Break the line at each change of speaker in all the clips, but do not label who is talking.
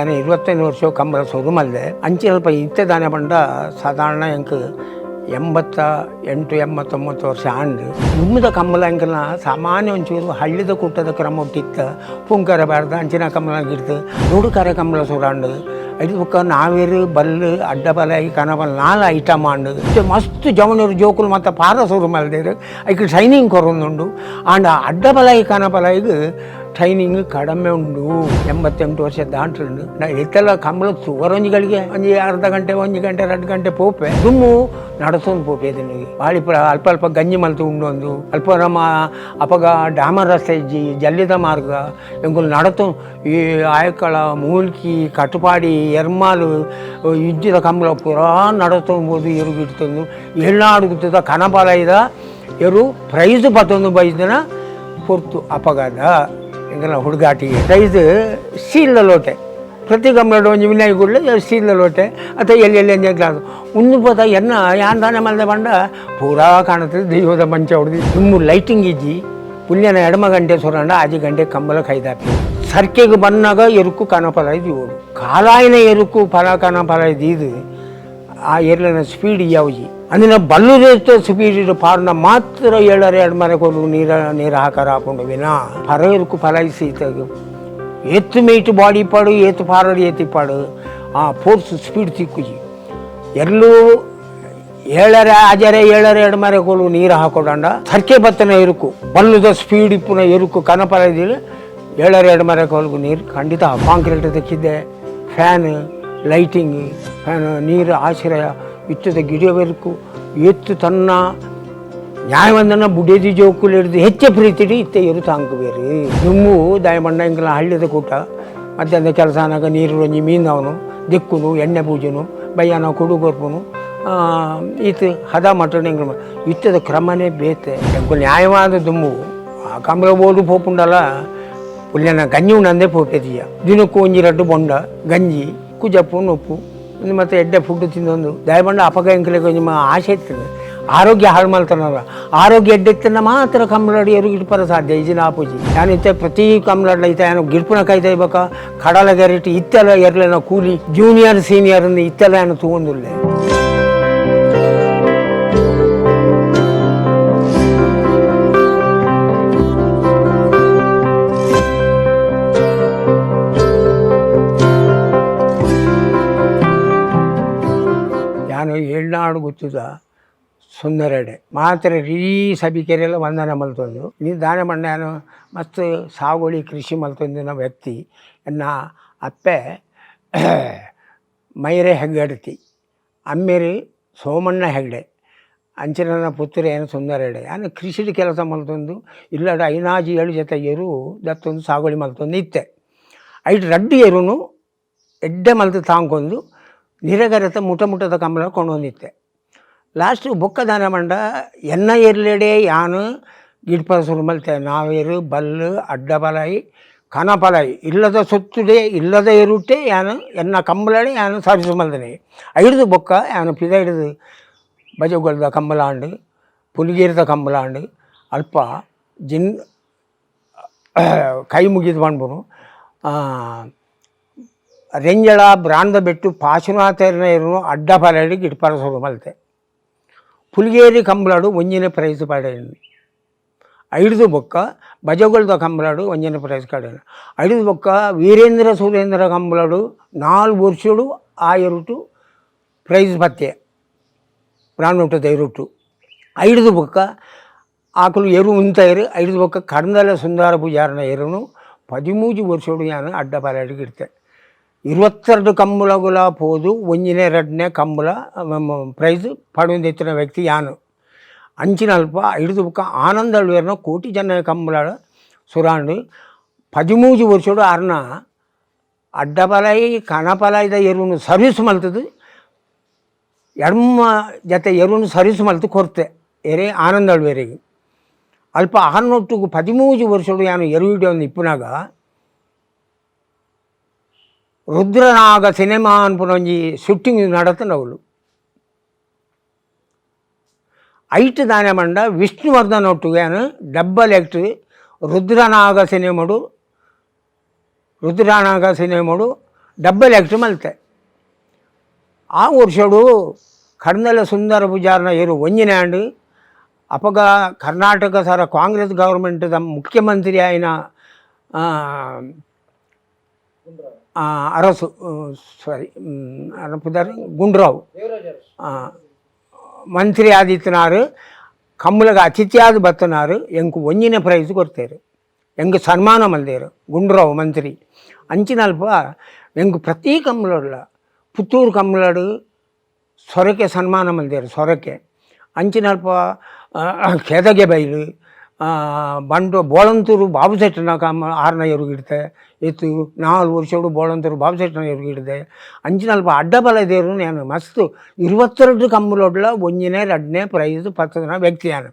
ನಾನು 25 ವರ್ಷ ಕಂಬಳ ಶುರು ಮಲ್ದೆ. ಅಂಚೆ ಸ್ವಲ್ಪ ಇತ್ತೆ ದಾನೆ ಪಂಡ ಸಾಧಾರಣ ಎಂಕ್ 88 89 ವರ್ಷ ಆಂಡ್. ದುಮ್ಮದ ಕಂಬಳ ಎಂಕಲ್ನ ಸಾಮಾನ್ಯ ಒಂಚೂರು ಹಳ್ಳಿದ ಕೂಟದ ಕ್ರಮ ಒಟ್ಟಿತ್ತ ಪುಂಕರ ಬಾರ್ದ ಅಂಚಿನ ಕಂಬಳ ಗಿಡ್ದು ರೋಡುಕಾರ ಕಂಬಳ ಸುರಾಂಡ್. ಐದು ಬೊಕ್ಕ ನಾವೇರು ಬಲ್ಲು ಅಡ್ಡ ಬಲಾಯಿ ಕನಬಲ್ ನಾಲ್ ಐಟಮ್ ಆಂಡ್. ಇತ್ತೆ ಮಸ್ತ್ ಜವನರು ಜೋಕುಲು ಮತ್ತ ಪಾರ ಶುರು ಮಲ್ದೇರು. ಐಕ್ ಟ್ರೈನಿಂಗ್ ಕೊರೊಂದುಂಡು. ಆಂಡ ಅಡ್ಡ ಬಲಾಯಿ ಕನಬಲಾಯಿಗ್ ಟ್ರೈನಿಂಗ್ ಕಡಿಮೆ ಉಂಡು. 88 ವರ್ಷ ದಾಂಟ್ರುಂಡು. ಇತ್ತೆಲ್ಲ ಕಂಬಳ ಸುವರೊಂಜಿಗಳಿಗೆ ಒಂಜಿ ಅರ್ಧ ಗಂಟೆ 1 ಗಂಟೆ 2 ಗಂಟೆ ಪೋಪೆ ದುಮ್ಮು ನಡಸೊಂದು ಪೋಪೆ. ಬಾಳಿಪುರ ಅಲ್ಪ ಅಲ್ಪ ಗಂಜಿ ಮಲ್ತು ಉಂಡೊಂದು ಅಲ್ಪ ನಮ್ಮ ಅಪಗ ಡಾಮರ್ ರಸ್ತೆ ಇಜ್ಜಿ, ಜಲ್ಲಿದ ಮಾರ್ಗ ಎಂಕುಲು ನಡತು ಈ ಆಯಕಳ ಮೂಲ್ಕಿ ಕಟಪಾಡಿ ಎರ್ಮಾಲು ಇಜ್ಜಿದ ಕಂಬಳ ಪೂರಾ ನಡತೊಂಬೋದು. ಎರುಗಿಡ್ತೊಂದು ಏಳ್ನಾಡು ಕನಬಾಲೈದ ಎರು ಪ್ರೈಸ್ ಪತ್ತೊಂದು ಬೈದಿನ ಪೊರ್ತು ಅಪಗಾದ ಎಂಕಲ್ನ ಹುಡುಗಾಟಿಗೆ. ಪ್ರೈಸ್ ಸ್ಟೀಲ್ದ ಲೋಟೆ ಪ್ರತಿ ಕಂಬಳಡ್ ಒಂಜಿ ವಿನಾಯಿ ಗುಡ್ಲೆ ಸ್ಟೀಲ್ದ ಲೋಟೆ ಅಥವಾ ಎಲ್ಲಿ ಎಲ್ಲಿ ಎಂಜ ಗ್ಲಾಸ್ ಉಂದು ಪೋತ. ಎನ್ನ ಯಾನ್ ದಾನೆ ಮಲ್ದೆ ಪಂಡ ಪೂರಾ ಕಾಣುತ್ತದೆ ದೈವದ ಮಂಚ ಹೊಡೆದು. ದುಮ್ಮು ಲೈಟಿಂಗ್ ಇಜ್ಜಿ. ಪುಲ್ಯನ ಎಡಮ ಗಂಟೆ ಸುರಂಡ ಆಜಿ ಗಂಟೆ ಕಂಬಳ ಕೈದಾಪಿ ಸರ್ಕೆಗೆ ಬನ್ನಾಗ ಎರುಕು ಕನಪಲ ಇದು ಕಾಲಾಯಿನ ಎರುಕು ಫಲ ಕನಪಲ ಇದು ಆ ಎರ್ಲನ ಸ್ಪೀಡ್ ಯಾವ್ಜಿ ಅಂದಿನ ಬಲ್ಲು ಸ್ಪೀಡ್ ಪಾರ್ನ ಮಾತ್ರ ಏಳರೆ ಎರಡು ಮನೆ ಕೊಡು ನೀರ ನೀರು ಹಾಕಾರ ಹಾಕೊಂಡು ವಿನಾ ಪರ ಎರುಕು ಫಲ ಸೀತಾಗ ಏತು ಮೇಯ್ಟು ಬಾಡಿ ಪಾಡು ಏತು ಫಾರ್ವರ್ಡ್ ಏತಿ ಪಾಡು ಆ ಫೋರ್ಸ್ ಸ್ಪೀಡ್ ತಿಕ್ಕುಜಿ. ಎಲ್ಲೂ ಏಳರೆ ಆಜರೆ ಏಳರೆ ಎರಡು ಮರೆ ಕೋಲು ನೀರು ಹಾಕೊಡಂಡ ಸರ್ಕೆ ಬತ್ತನ ಎರುಕು ಬಲ್ಲುದ ಸ್ಪೀಡ್ ಇಪ್ಪುನ ಎರುಕು ಕನಪಲ ಇದ್ದೀವಿ ಏಳರೆ ಎರಡು ಮರೆ ಕೋಲ್ಗು ನೀರು ಖಂಡಿತ. ಕಾಂಕ್ರೀಟ್ ತೆಕ್ಕಿದ್ದೆ fan lighting fan ನೀರು ಆಶ್ರಯ ಇತ್ತದ ಗಿಡವರೆಕು ಎತ್ತು ತನ್ನ ನ್ಯಾಯವಂದನ ಬುಡೇದಿ ಜೋಕುಲು ಹಿಡಿದು ಹೆಚ್ಚೆ ಪ್ರೀತಿಡಿ ಇತ್ತೆ ಎರು ತಾಂಕು ಬೇರೆ ದುಮ್ಮು ದಯಮಣ್ಣ ಎಂಕಲ್ನ ಹಳ್ಳಿದ ಕೂಟ ಮಧ್ಯಾಹ್ನ ಕೆಲಸ ಆನಾಗ ನೀರು ಒಂಜಿ ಮೀನವನು ದಿಕ್ಕುನು ಎಣ್ಣೆ ಪೂಜೆನು ಬಯ್ಯಾನ ಕುಡು ಕೊರ್ಪುನು ಈತ ಹದ ಮಟನ್ ಎಂಕಲ್ ಇತ್ತದ ಕ್ರಮನೇ ಬೇತೆ. ಎಂಕುಲು ನ್ಯಾಯವಾದ ದುಮ್ಮು ಆ ಕಂಬಳ ಬೋಡು ಪೋಪುಂಡಲ ಪುಲ್ಯನ ಗಂಜಿ ಉಂಡಂದೇ ಪೋಪೆದಿಯ. ದಿನಕ್ಕೂ ಒಂಜಿ ರಡ್ಡು ಬೊಂಡ ಗಂಜಿ ಕುಜಪ್ಪು ನೊಪ್ಪು ಮತ್ತು ಎಡ್ಡೆ ಫುಡ್ ತಿಂದೊಂದು ದಯಮಂಡ ಅಪಗ ಎಂಕಲೆಗ್ ಒಂಜಿ ಆಸೆ ಇರ್ತದೆ. ಆರೋಗ್ಯ ಹಾಳು ಮಲ್ತನಲ್ಲ. ಆರೋಗ್ಯ ಎಡ್ಡೆತ್ತನ ಮಾತ್ರ ಕಂಬಳಡಿ ಎರು ಗಿಡ್ಪರ ಸಾಧ್ಯ ಇಜಿನ ಆಪುಜಿ. ಯಾನ್ ಇತ್ತೆ ಪ್ರತಿ ಕಂಬಳಡ್ಲ ಇತ್ತೆ ಯಾನು ಗಿಡ್ಪುನ ಕೈತ ಇಬಕ ಕಡಲ ಗೆರೆಟ್ ಇತ್ತೆಲ್ಲ ಎರ್ಲೆನ ಕೂಲಿ ಜೂನಿಯರ್ ಸೀನಿಯರ್ ಇತ್ತೆಲ್ಲ ಯಾನು ತೂವೊಂದುಲ್ಲೆ. ಯಾನು ಏಳ್ನಾಡು ಗೊತ್ತದ ಸುಂದರಡೆ ಮಾತ್ರ ರೀ ಸಭಿಕೆರೆಲ್ಲ ವಂದನೆ ಮಲ್ತೊಂದು ನೀ ದಾನ ಮಣ್ಣಾನು ಮಸ್ತ್ ಸಾಗುವಳಿ ಕೃಷಿ ಮಲ್ತೊಂದಿನ ವ್ಯಕ್ತಿ. ಎನ್ನ ಅಪ್ಪೆ ಮೈರೆ ಹೆಗ್ಗಡತಿ, ಅಮ್ಮೇರಿ ಸೋಮಣ್ಣ ಹೆಗ್ಡೆ, ಅಂಚಿನ ಪುತ್ತೂರು ಏನು ಸುಂದರಡೆ. ಯಾನು ಕೃಷಿಡ್ ಕೆಲಸ ಮಲ್ತೊಂದು ಇಲ್ಲಡ ಐನಾಜಿ ಏಳು ಜೊತೆ ಎರು ದತ್ತೊಂದು ಸಾಗುವಳಿ ಮಲ್ತೊಂದು ಇತ್ತೆ. ಐಟ್ ರಡ್ಡು ಎರುನು ಎಡ್ಡೆ ಮಲ್ತು ತಾಂಕೊಂದು ನಿರಗರೆತ ಮುಟ ಮುಟದ ಕಂಬಳ ಕೊಂಡೊಂದಿತ್ತೆ. ಲಾಸ್ಟ್ ಬೊಕ್ಕ ದಾನ ಮಂಡ ಎನ್ನ ಎರ್ಲೆಡೆ ಯಾನು ಗಿಡ್ಪ ಶುರು ಮಲ್ತೆ. ನಾವೇರು ಬಲ್ಲು ಅಡ್ಡ ಬಲಾಯಿ ಕನ ಪಲಾಯಿ ಇಲ್ಲದ ಸೊತ್ತುಡೆ ಇಲ್ಲದ ಎರುಟೆ ಯಾನು ಎನ್ನ ಕಂಬಳಡೆ ಯಾನು ಸರ್ವಿಸ್ ಮಲ್ದನೆ. ಐಡ್ದು ಬೊಕ್ಕ ಯಾನು ಪಿದ ಹಿಡಿದು ಬಜಗೊಲ್ದ ಕಂಬಲಾಂಡು ಪುಲಿಗೇರಿದ ಕಂಬಲಾಂಡು ಅಲ್ಪ ಜಿನ್ ಕೈ ಮುಗಿದು ಬಂದ್ಬನು. ರೆಂಜಳ ಬ್ರಾಂದ ಬೆಟ್ಟು ಪಾಶುನಾಥರ್ನ ಎರುನು ಅಡ್ಡ ಪಲಾಡಿ ಗಿಡ್ಪರ ಶುರು ಮಲ್ತೆ. ಪುಲಿಗೇರಿ ಕಂಬಳಾಡು ಒಂಜಿನ ಪ್ರೈಸ್ ಪಡೆಯನ್ನು. ಐಡ್ದು ಬೊಕ್ಕ ಬಜಗೊಲ್ದ ಕಂಬಳಾಡು ಒಂಜಿನ ಪ್ರೈಸ್ ಕಡೆನು. ಐದು ಬೊಕ್ಕ ವೀರೇಂದ್ರ ಸುರೇಂದ್ರ ಕಂಬಳಾಡು 4 ವರ್ಷಡು ಆ ಎರುಟು ಪ್ರೈಸ್ ಪತ್ತೆ ಬ್ರಾಂಡುಟದ ಎರುಟು. ಐದು ಬೊಕ್ಕ ಆಕಲು ಎರು ಉಂತೈರು. ಐದು ಬೊಕ್ಕ ಕಡಂದಲ ಸುಂದರ ಪೂಜಾರನ ಎರುನು 13 ವರ್ಷಡು ಯಾನು ಅಡ್ಡ ಪಲಾಡಿಗೆ ಇಡ್ತೆ. 22 ಕಂಬಳಗುಲ ಪೋದು ಒಂಜಿನೇ ರಡ್ಡನೇ ಕಂಬಳ ಪ್ರೈಸ್ ಪಡೆಯೊಂದಿತ್ತಿನ ವ್ಯಕ್ತಿ ಯಾನು. ಅಂಚಿನ ಅಲ್ಪ ಐಡ್ದು ಬೊಕ್ಕ ಆನಂದ ಅಳ್ವೇರ್ನ ಕೋಟಿ ಜನ ಕಂಬಳ ಸುರಾಂಡು 13 ವರ್ಷಡು ಅರ್ನ ಅಡ್ಡ ಪಲಾಯಿ ಕಣ ಪಲಾಯಿದ ಎರುನು ಸರ್ವಿಸ್ ಮಲ್ತದು ಎಡ್ಮ ಜತೆ ಎರುನು ಸರ್ವಿಸ್ ಮಲ್ತು ಕೊರ್ತೆ ಎರೆ ಆನಂದ ಅಳ್ವೇರಿಗೆ. ಅಲ್ಪ ಆರ್ನೊಟ್ಟುಗು 13 ವರ್ಷಡು ಯಾನು ಎರು ಹಿಡಿಯೊಂದು ಇಪ್ಪುನಾಗ ರುದ್ರನಾಗ ಸಿನಿಮಾ ಅನ್ಪುನ ಒಂಜಿ ಶೂಟಿಂಗ್ ನಡತನವಳು. ಐಟ್ ದಾನೆ ಮಂಡ ವಿಷ್ಣುವರ್ಧನ್ ಒಟ್ಟುಗೆ ಯಾನು ಡಬ್ಬಲ್ ಆ್ಯಕ್ಟ್ ರುದ್ರನಾಗ ಸಿನಿಮಾಡು ರುದ್ರನಾಗ ಸಿನಿಮಾಡು Double act ಮಲ್ತೆ. ಆ ವರ್ಷಡು ಕಡ್ನಲ ಸುಂದರ ಪೂಜಾರನ ಏರು ಒಂಜಿನ ಆಂಡ್. ಅಪಗ ಕರ್ನಾಟಕ ಸರ ಕಾಂಗ್ರೆಸ್ ಗೌರ್ಮೆಂಟ್ದ ಮುಖ್ಯಮಂತ್ರಿ ಆಯಿನ ಅರಸು, ಸಾರಿ, ಪುದರ್ ಗುಂಡ್ರಾವ್ ಮಂತ್ರಿ ಆದಿತ್ತನಾರು ಕಮ್ಮಲಗ ಅತಿಥಿಯಾದ ಬತ್ತನಾರು. ಎಂಕ್ ಒಂಜಿನ ಪ್ರೈಸ್ ಕೊಡ್ತೇರು, ಎಂಕ್ ಸನ್ಮಾನ ಮಲ್ದೇರು ಗುಂಡ್ರಾವ್ ಮಂತ್ರಿ. ಅಂಚಿನಲ್ಪ ಎಂಕ್ ಪ್ರತಿ ಕಮ್ಮಲಡ್ಲ ಪುತ್ತೂರು ಕಮ್ಮಲಡು ಸೊರಕೆ ಸನ್ಮಾನ ಮಲ್ದೇರು ಸೊರಕೆ. ಅಂಚಿನಲ್ಪ ಕೇದಗೆ ಬೈಲು ಬಂಡು ಬೋಳಂತೂರು ಬಾಬು ಸೆಟ್ಟನ ಕಮ್ಮ ಆರನ ಎರುಗಿಡ್ತೆ ಇತ್ತು. 4 ವರ್ಷಡು ಬೋಳಂತೂರು ಬಾಬು ಸೆಟ್ಟನ ಎರುಗಿಡ್ದೆ. ಅಂಚಿನಲ್ಪ ಅಡ್ಡಬಲ ದೇರು ನಾನು ಮಸ್ತ್ 22 ಕಮ್ಮಲೊಡ್ಲ ಒಂಜಿನೇ ರಡ್ನೇ ಪ್ರೈಸ್ ಪತ್ತದನ ವ್ಯಕ್ತಿ ಯಾನು.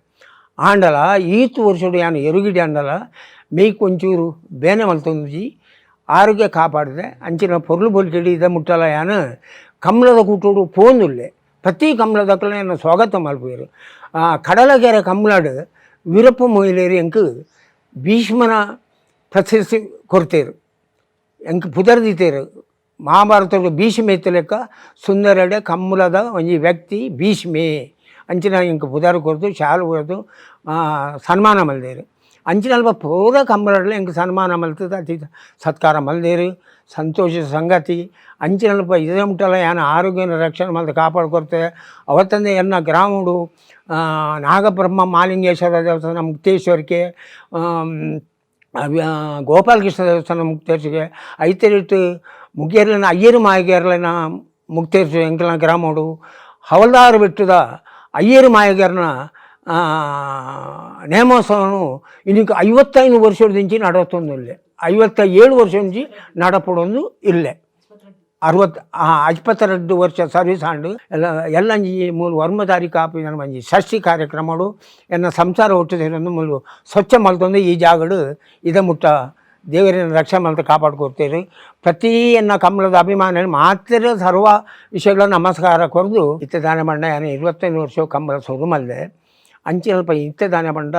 ಆಂಡಲ ಈತ್ ವರ್ಷಡು ಯಾನು ಎರುಗಿಡಿ ಅಂಡಲ ಮೇಯ್ಕ್ ಒಂಚೂರು ಬೇನೆ ಮಲ್ತೊಂದುಜಿ, ಆರೋಗ್ಯ ಕಾಪಾಡಿದೆ. ಅಂಚಿನ ಪೊರ್ಲು ಬೊಲ್ಕಿಡಿ ಇದ ಮುಟ್ಟಲ ಯಾನು ಕಮ್ಮಲದ ಕೂಟೋಡು ಪೋಂದುಲ್ಲೆ. ಪ್ರತಿ ಕಮ್ಮಲದಕ್ಕಲ ಎನ್ನ ಸ್ವಾಗತ ಮಲ್ಪುವೆರು. ಕಡಲಗೆರೆ ಕಮ್ಮಲಾಡು ವೀರಪ್ಪ ಮೊಯ್ಲೇರು ಎಂಕ್ ಭೀಷ್ಮನ ಪ್ರಶಸ್ತಿ ಕೊಡ್ತೇರು, ಎಂಕ್ ಪುದರ್ ದೀತೇರು. ಮಹಾಭಾರತದ ಭೀಷ್ಮೆ ಇತ್ತ ಲೆಕ್ಕ ಸುಂದರಡೆ ಕಮ್ಮಲದ ಒಂಜಿ ವ್ಯಕ್ತಿ ಭೀಷ್ಮೆ ಅಂಚಿನ ಎಂಕ್ ಪುದರ್ ಕೊರ್ದು, ಶಾಲು ಕೊರ್ದು ಸನ್ಮಾನ ಮಲ್ದೇರು. ಅಂಚಿನಲ್ಪ ಪೂರ ಕಮ್ಮಲಡ್ಲ ಎಂಕ್ ಸನ್ಮಾನ ಮಲ್ತದ ಅತಿ ಸತ್ಕಾರ ಮಲ್ದೇರು. ಸಂತೋಷ ಸಂಗತಿ. ಅಂಚಿನಲ್ಪ ಇದೇ ಮುಟ್ಟಲ ಯಾನ ಆರೋಗ್ಯನ ರಕ್ಷಣೆ ಮಲ್ತ್ ಕಾಪಾಡ್ಕೊರ್ತೆ. ಅವತ್ತಂದೆ ಎನ್ನ ಗ್ರಾಮಡು ನಾಗಬ್ರಹ್ಮ ಮಾಲಿಂಗೇಶ್ವರ ದೇವಸ್ಥಾನ ಮುಕ್ತೇಶ್ವರಕ್ಕೆ, ಗೋಪಾಲಕೃಷ್ಣ ದೇವಸ್ಥಾನ ಮುಕ್ತೇಶ್ವರಕ್ಕೆ, ಐತರಿಟ್ಟು ಮುಗೇರ್ಲನ ಅಯ್ಯರು ಮಾಯಗೇರ್ಲನ ಮುಕ್ತೇಶ್ವರ ಎಂಕಲ್ನ ಗ್ರಾಮಡು ಹವಲ್ದಾರ್ ಬೆಟ್ಟದ ಅಯ್ಯರು ಮಾಯಗೇರ್ನ ನೇಮೋತ್ಸವನು ಇನ್ನಿಕ 55 ವರ್ಷದಿಂಚಿ ನಡತೊಂದುಲ್ಲೆ. 57 ವರ್ಷ నుంచి ನಡಪಡೊಂದು ಇಲ್ಲೆ. 60 22 ವರ್ಷ ಸರ್ವಿಸ್ ಆಂಡ್. ಎಲ್ಲ ಎಲ್ಲಂಜಿ ಮೂಲು ವರ್ಮ ತಾರೀಕು ಆಪಿನ ಒಂಜಿ ಷಷ್ಠಿ ಕಾರ್ಯಕ್ರಮಡು ಎನ್ನ ಸಂಸಾರ ಒಟ್ಟು ಸೇರೊಂದು ಮೂಲು ಸ್ವಚ್ಛ ಮಲ್ತೊಂದು ಈ ಜಾಗಡು ಇದ ಮುಟ್ಟ ದೇವರಿನ ರಕ್ಷೆ ಮಲ್ತ ಕಾಪಾಡ್ಕೊಡ್ತೇವೆ. ಪ್ರತಿ ಎನ್ನ ಕಮ್ಮಲದ ಅಭಿಮಾನಿ ಮಾತ್ರ ಸರ್ವ ವಿಷಯಗಳ ನಮಸ್ಕಾರ ಕೊರ್ದು. ಇತ್ತೆ ದಾನೆ ಪಂಡ ಯಾನ್ 25 ವರ್ಷ ಕಂಬಳ ಸುರು ಮಲ್ದೆ. ಅಂಚಿನಲ್ಪ ಇತ್ತೆ ದಾನೆ ಪಂಡ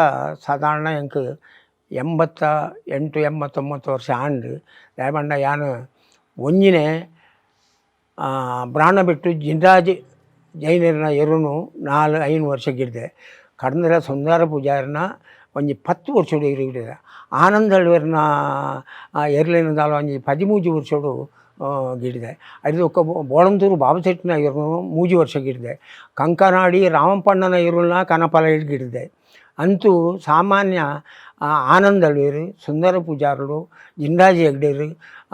ಸಾಧಾರಣ ಎಂಕ್ 88 89 ವರ್ಷ ಆಂಡ್. ದಾಯೆ ಪಂಡ ಯಾನ್ ಒಂಜಿನೆ ಬ್ರಾಣ ಬಿಟ್ಟು ಜಿಂರಾಜ್ ಜೈನರ್ನ ಎರುನು 4-5 ವರ್ಷ ಗಿಡ್ದೆ. ಕಡಂದ್ರ ಸುಂದರ ಪೂಜಾರಿನ ಒಂಜಿ 10 ವರ್ಷಡು ಎರು ಗಿಡ್ದೆ. ಆನಂದಳ್ವೆರ್ನ ಎರ್ಲಿನ ದಾಲ ಒಂಜಿ 13 ವರ್ಷಡು ಗಿಡ್ದೆ. ಐದು ಬೊಕ್ಕ ಬೋಳಂತೂರು ಬಾಬುಸೆಟ್ಟಿನ ಎರುನು 3 ವರ್ಷ ಗಿಡ್ದೆ. ಕಂಕನಾಡಿ ರಾಮಪ್ಪಣ್ಣನ ಎರುನ ಕನಪಲ ಗಿಡ್ದೆ. ಅಂತೂ ಸಾಮಾನ್ಯ ಆನಂದಳ್ವೇರು, ಸುಂದರ ಪೂಜಾರ್ಲು, ಜಿಂಡಾಜಿ ಹೆಗ್ಡೇರು,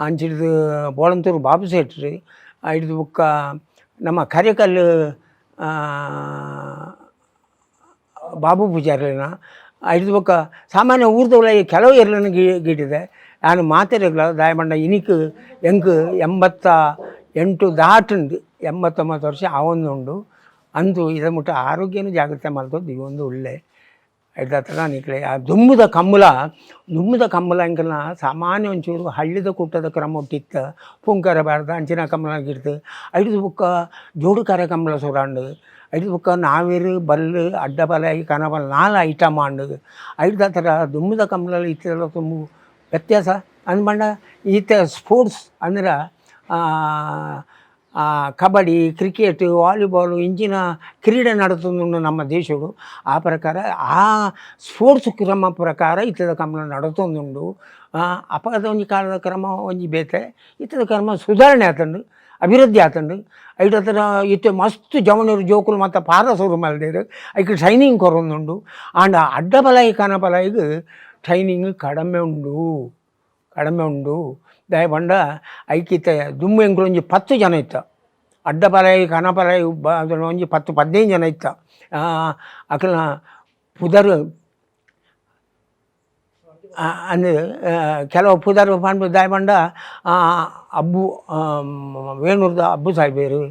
ಅಂಚಿಡ್ದು ಬೋಳಂತೂರು ಬಾಬು ಶೆಟ್ರು, ಐಡ್ದು ಬೊಕ್ಕ ನಮ್ಮ ಕರಿಕಲ್ಲು ಬಾಬು ಪೂಜಾರ್ಲೆನ, ಐಡ್ದು ಬೊಕ್ಕ ಸಾಮಾನ್ಯ ಊರ್ದವುಲ ಕೆಲವು ಎರ್ಲೆನ ಗಿಡಿದೆ. ಯಾನ್ ಮಾತೆರೆಗ್ಲ ದಾಯೆ ಪಂಡ ಇನಿಕ್ ಎಂಕ್ 88 ದಾಟುಂಡು, 89 ವರ್ಷ ಆವೊಂದುಂಡು. ಅಂದು ಇದ ಮುಟ್ಟ ಆರೋಗ್ಯನ ಜಾಗ್ರತೆ ಮಲ್ತೊಂದು ದೀವೊಂದು ಉಲ್ಲೆ. ಐದಾತ್ರ ನಿಕ್ಲೆ ಆ ದುಂಬುದ ಕಂಬಳ, ದುಂಬುದ ಕಂಬಳ ಎಂಕಲ್ನ ಸಾಮಾನ್ಯ ಒಂಚೂರು ಹಳ್ಳಿದ ಕೂಟದ ಕ್ರಮ ಒಟ್ಟಿತ್ತ ಪೂಂಕರ ಬಾರ್ದ ಅಂಚಿನ ಕಂಬಳ ಗಿಡ್ದು. ಐಡ್ದು ಬೊಕ್ಕ ಜೋಡುಕರೆ ಕಂಬಳ ಸುರಾಂಡು. ಐಡ್ದು ಬೊಕ್ಕ ನಾವೇರು ಬಲ್ಲು ಅಡ್ಡಬಲ ಕನಬಲ ನಾಲ್ ಐಟಮ್ ಆಂಡ್. ಐಡ್ದಾತ್ರ ದುಂಬುದ ಕಂಬಳ ಇತ್ತೆಲ್ಲ ತುಂಬು ವ್ಯತ್ಯಾಸ ಅಂದ್ ಪಂಡ ಇತ್ತೆ ಸ್ಪೋರ್ಟ್ಸ್ ಅಂದ್ರೆ ಕಬಡ್ಡಿ, ಕ್ರಿಕೆಟ್, ವಾಲಿಬಾಲು ಇಂಚಿನ ಕ್ರೀಡೆ ನಡತೊಂದುಂಡು ನಮ್ಮ ದೇಶಡು. ಆ ಪ್ರಕಾರ ಆ ಸ್ಪೋರ್ಟ್ಸ್ ಕ್ರಮ ಪ್ರಕಾರ ಇತ್ತದ ಕಂಬಳ ನಡತೊಂದುಂಡು. ಅಪಗದ ಒಂಜಿ ಕಾಲದ ಕ್ರಮ ಒಂಜಿ ಬೇತೆ, ಇತ್ತದ ಕ್ರಮ ಸುಧಾರಣೆ ಆತುಂಡು, ಅಭಿವೃದ್ಧಿ ಆತುಂಡು. ಐಟ್ ಹತ್ರ ಇತ್ತೆ ಮಸ್ತ್ ಜವನರು ಜೋಕುಲು ಮಾತ ಪಾರ ಸುರು ಮಲ್ದೆರ್. ಐಕ್ ಟ್ರೈನಿಂಗ್ ಕೊರೊಂದುಂಡು. ಆಂಡ ಅಡ್ಡಬಲಾಯಿ ಕನಬಲಾಯಿಗ್ ಟ್ರೈನಿಂಗ್ ಕಡಿಮೆ ಉಂಡು, ಕಡಿಮೆ ಉಂಡು. ದಾಯೆ ಪಂಡ ಐಕ್ ಇತ್ತೆ ದುಂಬು ಎಂಕುಲು ಒಂಜಿ 10 ಜನ ಇತ್ತ. ಅಡ್ಡಬಲಾಯಿ ಕನಪಲಾಯಿ ಒಂಜಿ 10-15 ಜನ ಇತ್ತ. ಅಕಲ್ನ ಪುದರ್ ಅಂದ್ ಕೆಲವು ಪುದರ್ ಪನ್ಪು. ದಾಯೆ ಪಂಡ ಅಬ್ಬು ವೇಣೂರ್ದ ಅಬ್ಬು ಸಾಯ್ಬೇರು,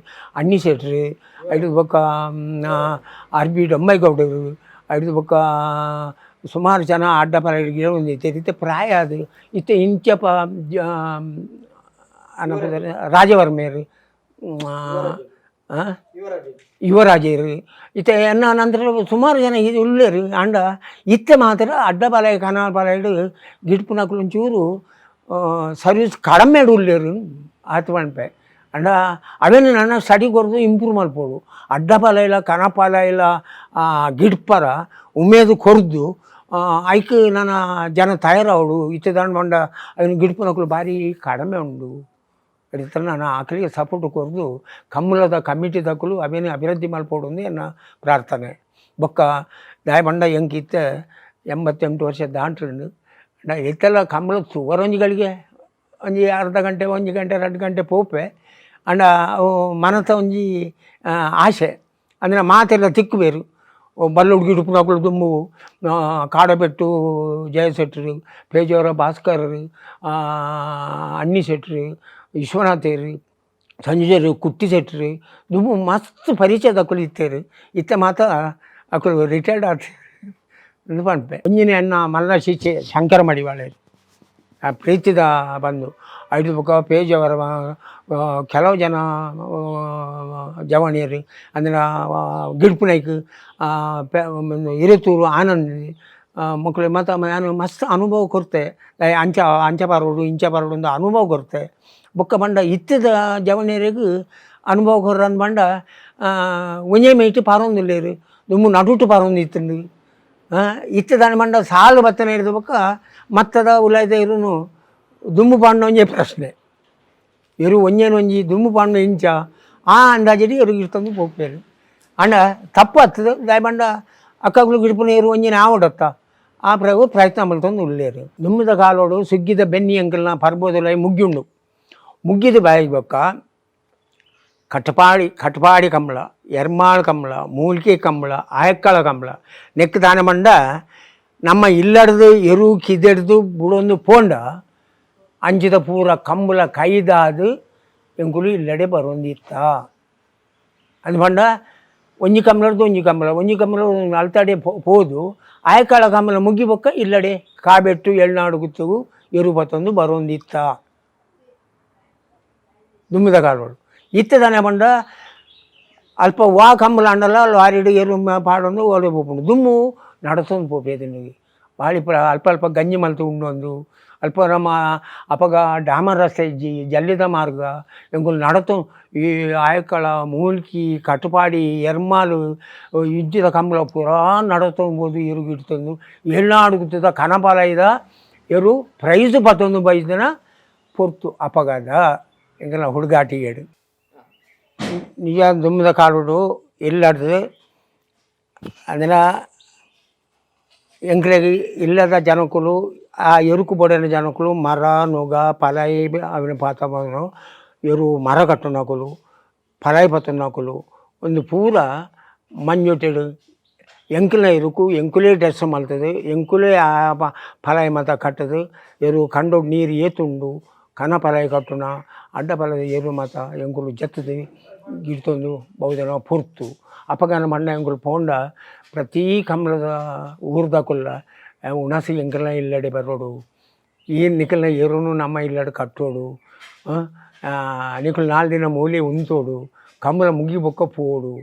ಅಣ್ಣಿ ಶೆಟ್ರು, ಐಡ್ದು ಬೊಕ್ಕ ಆರ್ ಬಿ ಡೊಮ್ಮೈಗೌಡರು, ಐಡ್ದು ಬೊಕ್ಕ ಸುಮಾರು ಜನ ಅಡ್ಡಪಲಾಯಿಡ್ ಒಂದಿತ್ತೆರ್. ಇತ್ತೆ ಪ್ರಾಯ ಅದು ಇತ್ತೆ ಇಂಚಪ ಅನ್ನ ರಾಜವರ್ಮೇರು, ಯುವರಾಜರು, ಇತ್ತೆ ಎನ್ನ ನಂತರ ಸುಮಾರು ಜನ ಇದು ಉಲ್ಲೆರ್. ಆಂಡ ಇತ್ತೆ ಮಾತ್ರ ಅಡ್ಡಬಲಾಯಿ ಕನಪಲಾಯಿಡ್ ಗಿಡ್ಪುನಕುಲು ಒಂಚೂರು ಸರ್ವಿಸ್ ಕಡಿಮೆಡ್ ಉಲ್ಲೆರ್. ಆತ್ ಪನ್ಪೆ. ಆಂಡ ಅವೆನ್ ನನ ಸ್ಟಡಿ ಕೊರ್ದು ಇಂಪ್ರೂವ್ ಮಲ್ಪೊಡು. ಅಡ್ಡ ಪಾಲ ಇಲ್ಲ, ಕನಪಾಲ ಇಲ್ಲ, ಗಿಡ್ಪರ ಉಮೇದು ಕೊರ್ದು ಐಕ್ ನನ ಜನ ತಯಾರಾವೊಡು. ಇತ್ತೆ ದಾನ್ನ ಪಂಡ ಐನ್ ಗಿಡ್ಪುನಕುಲು ಬಾರಿ ಕಡಿಮೆ ಉಂಡು. ಇತ್ತೆ ನಾನು ಆಕಳಿಗೆ ಸಪೋರ್ಟ್ ಕೊರ್ದು ಕಂಬುಲದ ಕಮಿಟಿದಕುಲು ಅವೆನ್ ಅಭಿವೃದ್ಧಿ ಮಲ್ಪೊಡು ಇಂದ್ ಎನ್ನ ಪ್ರಾರ್ಥನೆ. ಬೊಕ್ಕ ದಾಯೆ ಪಂಡ ಎಂಕ್ ಇತ್ತೆ 88 ವರ್ಷ ದಾಂಟ್ಂಡ್. ಆಂಡ ಇತ್ತೆಲ ಕಂಬುಲ ತೂವರೆ ಒಂಜಿ ಗಳಿಗೆ ಒಂಜಿ ಅರ್ಧ ಗಂಟೆ, ಒಂಜಿ ಗಂಟೆ, ರಡ್ಡ್ ಗಂಟೆ ಪೋಪೆ. ಆಂಡ ಅವು ಮನತ ಒಂಜಿ ಆಸೆ ಅಂದ್ರೆ ಮಾತೆರ್ಲ ತಿಕ್ಕುವೆರ್. ಬಲ್ಲುಡ್ ಗಿಡ್ಪುನಕುಲು ದುಂಬು ಕಾಡಬೆಟ್ಟು ಜಯ ಶೆಟ್ರು, ಪೇಜಾವರ ಭಾಸ್ಕರರು, ಅಣ್ಣಿ ಶೆಟ್ರು, ವಿಶ್ವನಾಥೆರ್, ಸಂಜಯೆರ್, ಕುಟ್ಟಿ ಶೆಟ್ರು ದುಂಬು ಮಸ್ತ್ ಪರಿಚಯದಕುಲು ಇತ್ತೆರ್. ಇತ್ತೆ ಮಾತ ಅಕುಲು ರಿಟೈರ್ಡ್ ಆತೆರ್ ಇಂದ್ ಪನ್ಪೆ. ಒಂಜಿನೆ ಎನ್ನ ಮಲ್ಲ ಶಿಷ್ಯೆ ಶಂಕರ ಮಡಿವಾಳೆರ್, ಆ ಪ್ರೀತಿದ ಬಂಧು. ಐಡ್ದ್ ಬೊಕ್ಕ ಪೇಜಾವರ ಕೆಲವು ಜನ ಜವಣ್ಯೆರ್ ಅಂದ್ರೆ ಗಿಡ್ಪುನೈಕ್ ಇರೆತೂರು ಆನಂದ್ ಮೊಕುಲು ಮಾತ ಯಾನ್ ಮಸ್ತ್ ಅನುಭವ ಕೊರ್ತೆ. ಅಂಚ ಅಂಚ ಪಾರೊಡು, ಇಂಚ ಪಾರೊಡು ಇಂದ್ ಅನುಭವ ಕೊರ್ತೆ. ಬೊಕ್ಕ ಪಂಡ ಇತ್ತೆದ ಜವಣ್ಯೆರೆಗ್ ಅನುಭವ ಕೊರಂದ್ ಪಂಡ ಒಂಜೇ ಮೈಟ್ ಪಾರೊಂದುಲ್ಲೆರ್. ದುಂಬು ನಡುಟು ಪಾರೊಂದಿತ್ತುಂಡು. ಇತ್ತೆ ದಾನೆ ಪಂಡ ಸಾಲು ಬತ್ತನೆ ಬೊಕ್ಕ ಮತ್ತದ ಉಲಾಯಿದ ಇರುನು ದುಂಬು ಪಾಂಡ ಒಂಜೇ ಪ್ರಶ್ನೆ. ಎರು ಒಂಜೇನೊಂಜಿ ದುಂಬು ಪಾಂಡ ಇಂಚ ಆ ಅಂದಾಜಿಡ್ ಎರು ಗಿಡ್ತೊಂದು ಪೋಪೆರ್. ಆಂಡ ತಪ್ಪು ಅತ್ತುದು. ದಾಯೆ ಪಂಡ ಅಕ್ಕಗುಲು ಗಿಡ್ಪುನ ಎರು ಒಂಜೆನೆ ಆವೊಡತ್ತ, ಆ ಪ್ರಯತ್ನ ಮಲ್ತೊಂದು ಉಲ್ಲೆರ್. ದುಂಬುದ ಕಾಲೊಡು ಸುಗ್ಗಿದ ಬೆನ್ನಿ ಎಂಕಲ್ನ ಪರ್ಬೊದುಲಾಯಿ ಮುಗ್ಯುಂಡು. ಮುಗ್ಗಿದ ಬಾಯಿಗ್ ಬೊಕ್ಕ ಕಟಪಾಡಿ, ಕಟಪಾಡಿ ಕಂಬಳ, ಎರ್ಮಾಳ್ ಕಂಬಳ, ಮೂಲ್ಕಿ ಕಂಬಳ, ಆಯಕ್ಕಳ ಕಂಬಳ ನೆಕ್ ದಾನೆ ಪಂಡ ನಮ್ಮ ಇಲ್ಲಡ್ದು ಎರು ಕಿದೆಡ್ದು ಬುಡೊಂದು ಪೋಂಡ ಅಂಚಿದ ಪೂರ ಕಂಬುಲ ಕೈದಾದ್ ಎಂಕುಲು ಇಲ್ಲಡೆ ಬರೊಂದಿತ್ತ. ಅಂದ್ ಪಂಡ ಒಂಜಿ ಕಂಬಳರ್ದು ಒಂಜಿ ಕಂಬಳ, ಒಂಜಿ ಕಂಬಳ ಅಲ್ತಡೆ ಪೋದು ಆಯಕಾಳ ಕಂಬಳ ಮುಗ್ಗಿ ಬೊಕ್ಕ ಇಲ್ಲಡೆ ಕಾಬೆಟ್ಟು ಎಳ್ನಾಡು ಗುತ್ತುಗು ಎರು ಪತ್ತೊಂದು ಬರೊಂದಿತ್ತ ದುಂಬುದ ಕಾಲೊಡು. ಇತ್ತೆ ದಾನೆ ಪಂಡ ಅಲ್ಪ ವಾ ಕಂಬಳ ಆಂಡಲ ಲಾರಿಡ್ ಎರು ಪಾಡೊಂದು ಓಡೆ ಪೋಪುಂಡು. ದುಂಬು ನಡತೊಂದು ಪೋಪೆದಿನಿಗೆ ಬಾಳಿಪುರ ಅಲ್ಪ ಅಲ್ಪ ಗಂಜಿ ಮಲ್ತ್ ಉಂಡೊಂದು. ಅಲ್ಪ ನಮ್ಮ ಅಪಗ ಡಾಮರ್ ರಸ್ತೆ ಇಜ್ಜಿ, ಜಲ್ಲಿದ ಮಾರ್ಗ. ಎಂಕುಲು ನಡತೊ ಈ ಆಯಕಳ, ಮೂಲ್ಕಿ, ಕಟಪಾಡಿ, ಎರ್ಮಾಲು ಇಂಚಿದ ಕಂಬಳ ಪೂರಾ ನಡತೊಂದು ಪೋದು ಎರು ಗಿಡ್ತೊಂದು ಎಳ್ನಾಡು ಗುತ್ತದ ಕನಪಾಲೈದ ಎರು ಪ್ರೈಸ್ ಪತ್ತೊಂದು ಬೈದಿನ ಪೊರ್ತು ಅಪಗದ ಎಂಕಲ್ನ ಹುಡುಗಾಟಿಗೆಡ್. ನಿಜ ದುಂಬುದ ಕಾಲೊಡು ಇಲ್ಲಡ್ದು ಅಂದಿನ ಎಂಕ್ಲೆಗ್ ಇಲ್ಲದ ಜನಕುಲು, ಆ ಎರುಕು ಬೋಡಾಯಿನ ಜನಕುಲು ಮರ ನುಗ ಪಲಾಯಿ ಅವೆನ್ ಪಾತ ಎರು ಮರ ಕಟ್ಟುನಕುಲು, ಪಲಾಯಿ ಪತ್ತುನಕುಲು ಉಂದು ಪೂರ ಮಂಜೊಟ್ಟಿಡ್ ಎಂಕಲ್ನ ಎರುಕು ಎಂಕುಲೇ ಡ್ರೆಸ್ ಮಲ್ತುದು ಎಂಕುಲೇ ಆ ಪಲಾಯಿ ಮಾತ ಕಟ್ಟುದು ಎರು ಕಂಡೊಡು ನೀರು ಏತುಂಡು ಕನ ಪಲಾಯಿ ಕಟ್ಟುನ ಅಡ್ಡ ಪಲಾಯಿ ಎರು ಮಾತ ಎಂಕುಲು ಜತ್ತುದು ಗಿಡ್ತೊಂದು ಬಹುಜನ ಪೊರ್ತು. ಅಪಗನ ಮಣ್ಣ ಎಂಕುಲು ಪೋಂಡ ಪ್ರತೀ ಕಂಬ್ಳದ ಊರ್ದಕುಲ್ಲ ಉಣಸು ಎಂಕಲ್ನ ಇಲ್ಲಡೆ ಬರೋಡು, ಈ ನಿಕಲ್ನ ಎರುನು ನಮ್ಮ ಇಲ್ಲಡೆ ಕಟ್ಟೋಡು, ನಿಕುಲು ನಾಲ್ ದಿನ ಮೂಲೆ ಉಂತೋಡು, ಕಂಬುಲ ಮುಗಿ ಬೊಕ್ಕ ಪೋವೊಡು.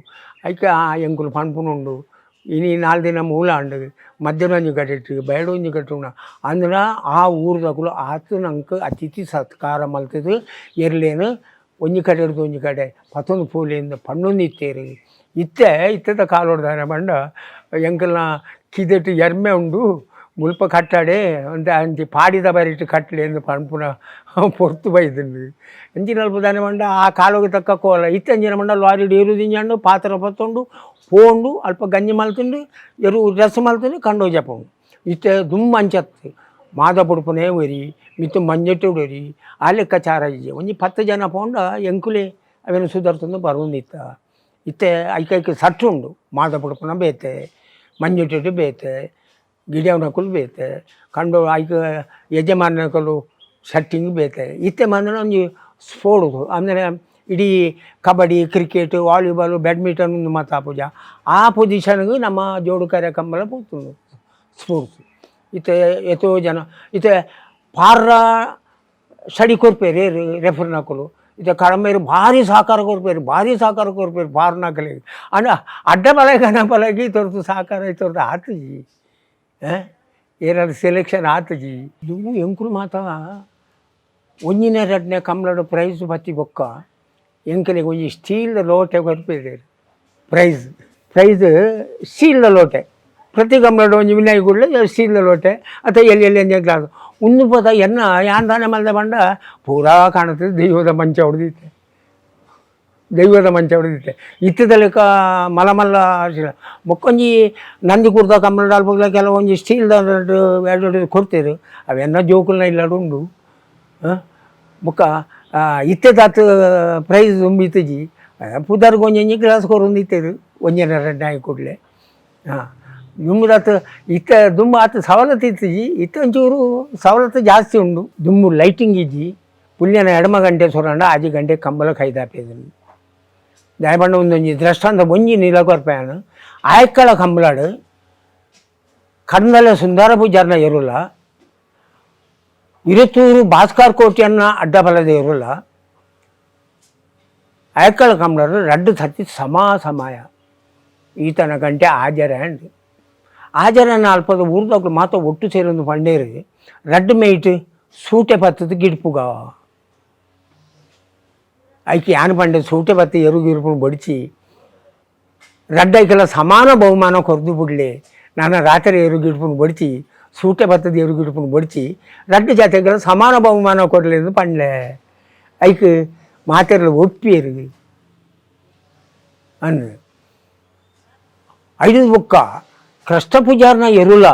ಐಕ್ ಆ ಎಂಕುಲು ಪನ್ಪುನುಂಡು ಇನಿ ನಾಲ್ ದಿನ ಮೂಲ ಆಂಡ್ ಮಧ್ಯಾಹ್ನ ಒಂಜಿ ಕಡೆಟ್ ಬಯ್ಯಡ್ ಒಂಜಿ ಕಟ್ಟುನ ಅಂದ್ರ ಆ ಊರ್ದಕುಲು ಆತ್ ನಂಕ್ ಅತಿಥಿ ಸತ್ಕಾರ ಮಲ್ತುದು ಎರ್ಲೆನ್ ಒಂಜಿ ಕಡೆಡ್ದ್ ಒಂಜಿ ಕಡೆ ಪತೊಂದು ಪೋಲೆ ಇಂದ್ ಪಂಡೊಂದು ಇತ್ತೆರ್. ಇತ್ತೆ ಇತ್ತೆದ ಕಾಲೊಡು ದಾನೆ ಪಂಡ ಎಂಕಲ್ನ ಕಿದೆಟ್ ಎರ್ಮೆ ಉಂಡು ಮುಲ್ಪ ಕಟ್ಟಾಡೆ ಒಂತೆ ಅಂಚಿ ಪಾಡಿದ ಬರಿಟ್ ಕಟ್ಲೆ ಇಂದ್ ಪನ್ಪುನ ಪೊರ್ತು ಬೈದುಂಡು. ಅಂಚಿನಲ್ಪ ದಾನೆ ಪಂಡ ಆ ಕಾಲೊಗು ತಕ್ಕ ಕೋಲ. ಇತ್ತೆ ಅಂಚಿನ ಪಂಡ ಲಾರಿಡ್ ಎರು ದಿಂಜಾಂಡು ಪಾತ್ರ ಪತ್ತೊಂಡು ಪೋಂಡು ಅಲ್ಪ ಗಂಜಿ ಮಲ್ತುಂಡು ಎರು ಡ್ರೆಸ್ ಮಲ್ತುಂಡು ಕಂಡೋಜ್ ಆಪುಂಡು. ಇತ್ತೆ ದುಂಬು ಅಂಚತ್ತ್ ಮಾದ ಬುಡ್ಪುನೇ ಒರಿ ಮಿತ್ತ್ ಮಂಜೆಟ್ಟುಡು ಒರಿ ಆ ಲೆಕ್ಕಾಚಾರ ಇಜ್ಜಿ. ಒಂಜಿ ಪತ್ತ್ ಜನ ಪೋಂಡ ಎಂಕುಲೆ ಅವೆನ್ ಸುದರ್ತೊಂದು ಬರೊಂದಿತ್ತ. ಇತ್ತೆ ಐಕ್ ಐಕ್ ಸಟ್ ಉಂಡು. ಮಾದ ಬುಡ್ಪುನ ಬೇತೆ, ಮಂಜೊಟ್ಟಿಡ್ ಬೇತೆ, ಗಿಡಿಯವನಕುಲು ಬೇತೆ, ಕಂಡು ಐಕ್ ಯಜಮಾನಕುಲು ಸೆಟ್ಟಿಂಗ್ ಬೇತೆ. ಇತ್ತೆ ಮಾತ್ರ ಒಂಜಿ ಸ್ಪೋರ್ಟ್ಸ್ ಅಂದರೆ ಇಡೀ ಕಬಡ್ಡಿ, cricket, volleyball, badminton ಉಂದು ಮಾತ ಆಪುಜ ಆ ಪೊಸಿಷನ್ಗ್ ನಮ್ಮ ಜೋಡುಕರೆ ಕಂಬಳ ಪೋತುಂಡು ಸ್ಪೋರ್ಟ್ಸ್. ಇತ್ತೆ ಏತೋ ಜನ ಇತ್ತೆ ಪಾರ್ರ ಸಡಿ ಕೊರ್ಪೆರ್ ಏರ್ ರೆಫರ್ನಕುಲು. ಇತ್ತೆ ಕಡಮೇರು ಭಾರಿ ಸಹಕಾರ ಕೊರ್ಪೆರ್, ಭಾರಿ ಸಹಕಾರ ಕೊರ್ಪೆರ್ ಪಾರ್ನಕಲೆಗ್. ಆಂಡ ಅಡ್ಡ ಬಲಗೆ ಗಣ ಬಲಗೆ ಇತೊರ್ತು ಸಹಕಾರ ಇತೊರ್ತು ಆತುಜಿ. ಏನಾದ್ರು ಸೆಲೆಕ್ಷನ್ ಆತುಜಿ. ದುಂಬು ಎಂಕುಲು ಮಾತ ಒಂಜಿನ ರಡ್ಡನೇ ಕಂಬಳದ ಪ್ರೈಸ್ ಬತ್ತಿ ಬೊಕ್ಕ ಎಂಕಲಿಗೆ ಒಂಜಿ ಸ್ಟೀಲ್ದ ಲೋಟೆ ಕೊರ್ಪೆರ್. ಪ್ರೈಸ್ ಪ್ರೈಸ್ ಸ್ಟೀಲ್ದ ಲೋಟೆ. ಪ್ರತಿ ಕಂಬಳಡ್ ಒಂಜಿ ವಿನಾಯಿ ಕೂಡಲೇ ಸ್ಟೀಲ್ದ ಲೋಟೆ ಅಥವಾ ಎಲ್ಲಿ ಎಲ್ಲಿ ಒಂಜಿ ಗ್ಲಾಸ್. ಉಂದು ಪದ ಎನ್ನ ಯಾನ್ ದಾನೆ ಮಲ್ದೆ ಪಂಡ ಪೂರಾ ಕಾಣುತ್ತದೆ. ದೈವದ ಮಂಚ ಹೊಡೆದಿತ್ತೆ, ದೈವದ ಮಂಚ ಹೊಡೆದಿತ್ತೆ. ಇತ್ತದ ಲೆಕ್ಕ ಮಲ್ಲ ಮಲ್ಲ ಬೊಕ್ಕೊಂಜಿ ನಂದಿ ಕುರ್ದ ಕಂಬಳದ ಅಲ್ಪಗ್ಲ ಕೆಲವೊಂಜಿ ಸ್ಟೀಲ್ದ ಎರಡು ಕೊಡ್ತೀರು. ಅವೆಲ್ಲ ಜೋಕುಲ್ನ ಇಲ್ಲಡ್ ಉಂಡು. ಬೊಕ್ಕ ಇತ್ತೆದಾತ್ ಪ್ರೈಸ್ ದುಂಬು ಇತ್ತಿಜಿ. ಪುದರ್ಗ್ ಒಂಜೊಂಜಿ ಗ್ಲಾಸ್ ಕೊರೊಂದು ಇತ್ತೆರ್, ಒಂಜಿ ರಡ್ಡ್ ಆಯಿ ಕೂಡಲೇ. ಹಾಂ, ದುಂಬುದಾತ್ ಇತ್ತೆ ದುಂಬು ಆತ್ ಸವಲತ್ತು ಇತ್ತಿಜಿ. ಇತ್ತೆ ಒಂಚೂರು ಸವಲತ್ತು ಜಾಸ್ತಿ ಉಂಡು. ದುಂಬು ಲೈಟಿಂಗ್ ಇಜ್ಜಿ. ಪುಲ್ಯನ ಎಡಮ ಗಂಟೆ ಸುರಂಡ ಆಜಿ ಗಂಟೆ ಕಂಬಳ ಖೈದಾಪೇದು. ದಾಯಬಂಡ ಒಂದೊಂಜಿ ದೃಷ್ಟಾಂತ ಒಂಜಿ ನೀಲ ಕೊರ್ಪಯಾನ. ಆಯ್ಕಳ ಕಂಬಳಾಡು ಕರ್ನಲ ಸುಂದರ ಪೂಜಾರ್ನ ಎರುಲ, ಇರತೂರು ಭಾಸ್ಕರ್ ಕೋಟಿಯನ್ನ ಅಡ್ಡಬಲದ ಎರುಲ, ಆಯ್ಕಳ ಕಂಬಳರು ರಡ್ಡು ಸರ್ತಿ ಸಮಾ ಸಮಯ ಈತನ ಗಂಟೆ ಹಾಜರ ಅಂಡ್ ಹಾಜರನ ಅಲ್ಪದ ಊರ್ದಕ್ಲು ಮಾತ ಒಟ್ಟು ಸೇರೊಂದು ಪಂಡೇರು ರಡ್ಡು ಮೇಯ್ಟ್ ಸೂಟೆ ಪತ್ತದ ಗಿಡ್ಪುಗ. ಐಕೆ ಯಾನ್ ಪಂಡೆ, ಸೂಟೆ ಪತ್ತಿ ಎರುಗು ಇರುಪುನು ಬಡಿಚಿ, ರಡ್ಡೈಕೆಲ್ಲ ಸಮಾನ ಬಹುಮಾನ ಕೊರ್ದು ಬುಡ್ಲೆ. ನಾನು ರಾತ್ರಿ ಎರು ಗಿಡ್ಪುನು ಬಡಿಚಿ, ಸೂಟೆ ಬತ್ತದ ಎರು ಗಿಡ್ಪುನು ಬಡಿಚಿ, ರಡ್ಡು ಜಾತೆಗಳ ಸಮಾನ ಬಹುಮಾನ ಕೊರ್ಲೆ ಎಂದು ಪಂಡ್ಲೆ. ಐಕ್ ಮಾತೆರ್ಲ ಒಪ್ಪಿಯರು ಅನ್ನು. ಐದು ಬೊಕ್ಕ ಕೃಷ್ಣ ಪೂಜಾರ್ನ ಎರುಲ,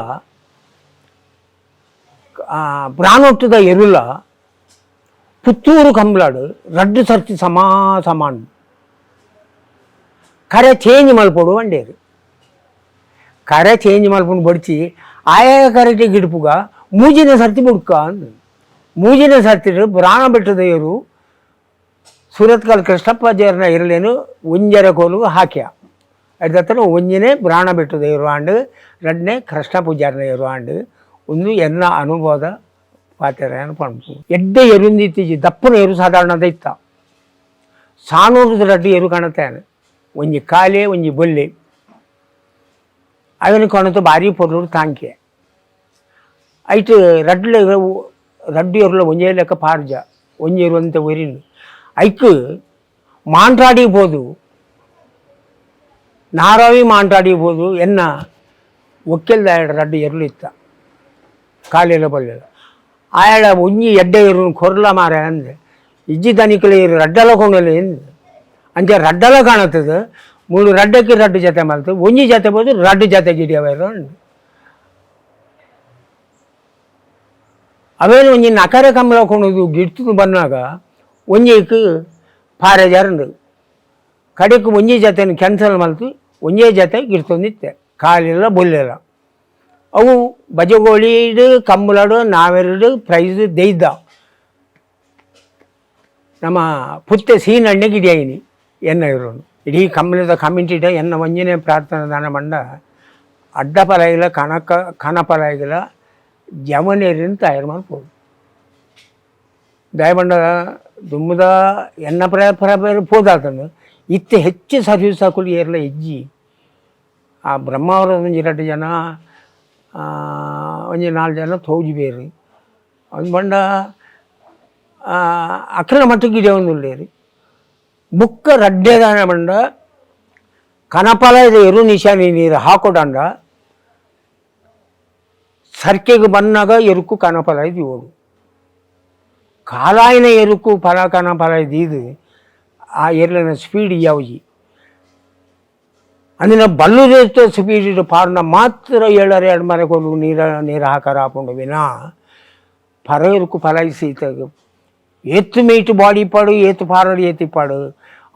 ಪ್ರಾಣೊಟ್ಟದ ಎರುಲ ಪುತ್ತೂರು ಕಂಬ್ಲಾಡು ರಡ್ಡು ಸರ್ತಿ ಸಮಾ ಸಮಾನ. ಕರೆ ಚೇಂಜ್ ಮಲ್ಪೊಡು వండేరు. ಕರೆ ಚೇಂಜ್ ಮಲ್ಪುನು ಬಡಿಚಿ, ಆಯಾ ಕರೆಟಿ ಗಿಡ್ಪುಗ ಮೂಜಿನ ಸರ್ತಿ ಬುಡ್ಕ ಅಂದು. ಮೂಜಿನ ಸರ್ತಿ ಬ್ರಾಣ ಬೆಟ್ಟದ ಎರು ಸೂರತ್ಕಲ್ ಕೃಷ್ಣಪ್ಪ ಜೇರ್ನ ಇರಲೇನು ಒಂಜರ ಕೋಲು ಹಾಕ್ಯ. ಅಡ್ದತ್ತನ ಒಂಜಿನೇ ಬ್ರಾಣ ಬೆಟ್ಟದ ಎರು ಆಂಡ್, ರಡ್ಡನೇ ಕೃಷ್ಣ ಪೂಜಾರ್ನ ಎರು ಆಂಡ್. ಒಂದು ಎನ್ನ ಅನುಭವದ ಪಾತೆರ ಪಂಪು. ಎಡ್ಡೆ ಎರುಂದಿತ್ತೀಜಿ. ದಪ್ಪನ ಎರು ಸಾಧಾರಣದ ಇತ್ತ. ಸಾನೂರು ರಡ್ಡು ಎರು ಕಾಣುತ್ತಾನೆ, ಒಂಜಿ ಕಾಲೆ, ಒಂಜಿ ಬೊಲ್ಲೆ. ಅವನ ಕೊಣತು ಭಾರಿ ಪೊರ್ಲುಡು ತಾಂಕೆ. ಐಟ್ ರಡ್ಲ ರಡ್ಡು ಎರುಲ ಒಂಜೇ ಲೆಕ್ಕ ಪಾರ್ಜ. ಒಂಜಿ ಎರು ಅಂತ ಒರಿನು. ಐಕ್ ಮಾಂಟ್ರಾಡಿ ಪೋದು, ನಾರಾವಿ ಮಾಂಟ್ರಾಡಿ ಪೋದು ಎನ್ನ ಒಕ್ಕೆಲ್ದ ಎರಡು ರಡ್ಡು ಎರುಲು ಇತ್ತ, ಕಾಲೆಲ್ಲ ಬಲ್ಲೆಲ್ಲ. ಆಯಡ ಒಂಜಿ ಎಡ್ಡೆ ಎರು ಕೊರ್ಲ ಮಾರ ಅಂದೆ. ಇಜ್ಜಿ ದನಿಕುಲು ಇರು ರಡ್ಡಲ ಕೊಂಡಲೆ ಎಂದ್. ಅಂಚೆ ರಡ್ಡಲ ಕಾಣುತ್ತದೆ. ಮೂಲು ರಡ್ಡಕ್ಕೆ ರಡ್ಡು ಜೊತೆ ಮಲ್ತು, ಒಂಜಿ ಜೊತೆ ಬೋದು ರಡ್ಡು ಜೊತೆ ಗಿಡಿಯವರು. ಅವೇನು ಒಂಜಿ ನಕರೆ ಕಂಬಳ ಕೊಣದು ಗಿಡ್ತದು ಬಂದಾಗ ಒಂಜಿಕ್ ಪಾರೆಜಾರಂಡು. ಕಡೆಕ್ ಒಂಜಿ ಜೊತೆನ ಕ್ಯಾನ್ಸಲ್ ಮಲ್ತು, ಒಂಜೇ ಜೊತೆ ಗಿಡ್ತೊಂದಿತ್ತೆ, ಕಾಲಿಲ್ಲ ಬೊಲ್ಲೆಲ್ಲ. ಅವು ಬಜಗೋಳಿಡು ಕಂಬಳಡು ನಾವೆರಡು ಪ್ರೈಸ್ ದೆಯ್ದ. ನಮ್ಮ ಪುತ್ತೆ ಸೀನಣ್ಣೆ ಗಿಡಿಯಾಯಿನಿ ಎನ್ನ ಇರೋನು. ಇಡೀ ಕಂಬಳದ ಕಮಿಟಿಡ ಎನ್ನ ಒಂಜನೇ ಪ್ರಾರ್ಥನೆ ದಾನ ಮಂಡ ಅಡ್ಡ ಪಲಾಯಿಲ ಕನಕ ಕನ ಪಲಾಯಿಲ ಜವನೇರಿನ ತಯಾರು ಮಲ್ಪೊಡು. ದಯಬಂಡ ದುಮ್ಮದ ಎನ್ನ ಪ್ರ ಪೋದಾತನು. ಇತ್ತೆ ಹೆಚ್ಚು ಸರ್ವಿಸ್ ಹಾಕುಲು ಏರ್ಲ ಇಜ್ಜಿ. ಆ ಬ್ರಹ್ಮಾವರ ಒಂಜಿ ರಡ್ಡು ಜನ, ಒಂಜಿ ನಾಲ್ಕು ಜನ ತೋಜಿ ಬೇರು. ಒಂದು ಬಂಡ ಅಕ್ರನ ಮಟ್ಟಿಗೆ ಗಿಡಿಯವೊಂದುಲ್ಲೇರು. ಬುಕ್ಕ ರಡ್ಡೆದಾನ ಬಂಡ ಕನಪಲ ಎರು ನಿಶಾನಿ ನೀರು ಹಾಕೊಡಂಡ ಸರ್ಕೆಗೆ ಬನ್ನಾಗ ಎರುಕು ಕನಪಲ ದೀವೊಡು. ಕಾಲಾಯಿನ ಎರುಕು ಫಲ ಕನಪಲ ದೀದು ಆ ಎರ್ಲಿನ ಸ್ಪೀಡ್ ಯಾವ್ಜಿ ಅಂದಿನ ಬಲ್ಲುದೇತ ಸ್ಪೀಡ್ ಪಾರ್ನ ಮಾತ್ರ ಏಳರೆ ಎರಡು ಮರೆ ಕೊಲು ನೀರ ನೀರು ಹಾಕರ ಹಾಕೊಂಡು ವಿನಾ ಪರ ಎರುಕು ಫಲ ಸೀತ ಏತು ಮೇಯ್ಟು ಬಾಡಿ ಪಾಡು ಏತು ಪಾರಡು ಏತಿ ಪಾಡು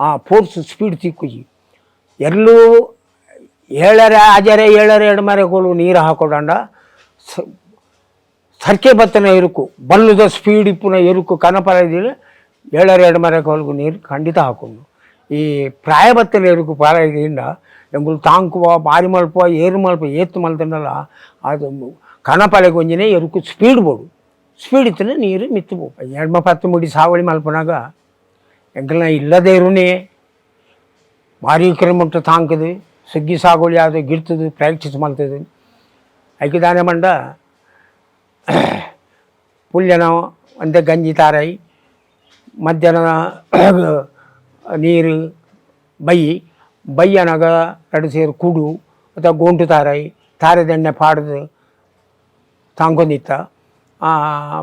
ಆ ಫೋರ್ಸ್ ಸ್ಪೀಡ್ ತಿಕ್ಕುಜಿ. ಎಲ್ಲೂ ಏಳರೆ ಆಜರೆ ಏಳರೆ ಎರಡು ಮರೆ ಕೋಲು ನೀರು ಹಾಕೊಡಂಡ ಸರ್ಕೆ ಬತ್ತನ ಎರುಕು ಬಲ್ಲುದ ಸ್ಪೀಡ್ ಇಪ್ಪುನ ಎರುಕು ಕನಪಲ ಏಳರೆ ಎರಡು ಮರೆ ಕೋಲ್ಗು ನೀರು ಖಂಡಿತ ಹಾಕೊಂಡು. ಈ ಪ್ರಾಯ ಬತ್ತನ ಎರುಕು ಪಾರ ಇದರಿಂದ ಎಂಗುಲು ತಾಂಕುವ ಬಾರಿ ಮಲ್ಪುವ ಏರು ಮಲ್ಪ ಏತ್ತು ಮಲ್ತಂಡಲ ಅದು ಕನಪಲೆಗೆ ಒಂಜಿನೇ ಎರುಕು ಸ್ಪೀಡ್ ಬೋಡು. ಸ್ಪೀಡ್ ಇತ್ತನೆ ನೀರು ಮಿತ್ತು ಪೋ. ಎಡ್ಮ ಪತ್ತು ಮುಡಿ ಸಾವಳಿ ಮಲ್ಪನಾಗ ಎಂಕಲ್ನ ಇಲ್ಲದೆ ಇರುನೇ ಭಾರಿ ಕಿಲೋಮೀಟ್ರ್ ತಾಂಕದು ಸುಗ್ಗಿ ಸಾಗುವಳಿ ಅದು ಗಿಡ್ತದು ಪ್ರಾಕ್ಟೀಸ್ ಮಲ್ತದು. ಐಕೆ ದಾನೆ ಮಂಡ ಪುಲ್ಯನ ಒಂದೇ ಗಂಜಿ ತಾರೈ. ಮಧ್ಯಾಹ್ನ ನೀರು ಬೈ ಬೈಯನಾಗ ರಡ್ಡು ಸೇರು ಕುಡು ಅಥವಾ ಗೋಂಟು ತಾರಾಯಿ ತಾರೆದೆಣ್ಣೆ ಪಾಡ್ದು ತಾಂಕೊಂದಿತ್ತ.